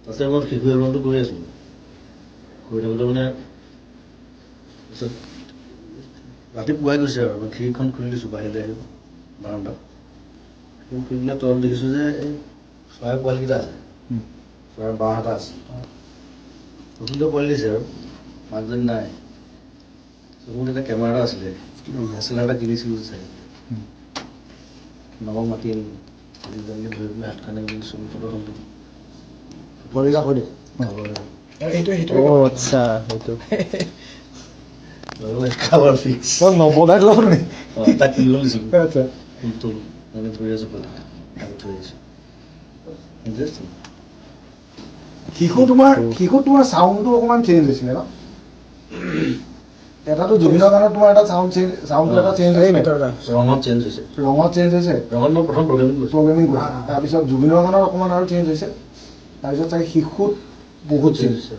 তাতে মই শিশু এলবামটো কৰি আছিলোঁ। কৰি থাকোঁতে মানে তাৰপিছত ৰাতিপুৱাই গৈছে আৰু মই খিৰিকীখন খুলি দিছোঁ, বাহিৰলৈ আহিব বাৰাণ্ডাত। খিৰিকী খুলি দিলে তলত দেখিছোঁ যে এই চৰাই পোৱালিকেইটা আছে, চৰাই বাহ এটা আছে, নতুনকৈ পোৱালি দিছে আৰু মাকজনী নাই। মোৰ তেতিয়া কেমেৰা এটা আছিলে, এছ এল আৰ এটা কিনিছিলোঁ চাগে। নৱক মাতি আনিলোঁ, তেনেকৈ ধৰি পেলাই হাতখনে ছবি ফটো এখন তুলি পোৱালিকেইটা কৈ দে। এইটো সেইটো। অ' আচ্ছা, সেইটো। Cover fix. তই নৱদাক লগ নি? অঁ, তাক তুলিব দিছিলোঁ। ফুল তুল এনেকৈ ধৰি আছোঁ, পোৱালি আমি থৈ আহিছোঁ। ইণ্টাৰেষ্টিং। শিশু তোমাৰ চাউণ্ডটো অকণমান চেঞ্জ হৈছিলে ন? এটাতো জুবিনৰ গানত তোমাৰ এটা চাউণ্ড চেঞ্জ, চাউণ্ডটো এটা চেঞ্জ এই হৈছে। ৰঙত চেঞ্জ হৈছে। ৰঙত চেঞ্জ হৈছে। ৰঙত মই প্ৰথম প্ৰগ্ৰেমিং কৰিছোঁ। প্ৰগ্ৰেমিং কৰিছে। তাৰপিছত জুবিনৰ গানত অকণমান আৰু চেঞ্জ হৈছে। তাৰপিছত চাগে শিশুত বহুত চেঞ্জ চেঞ্জ হৈছে।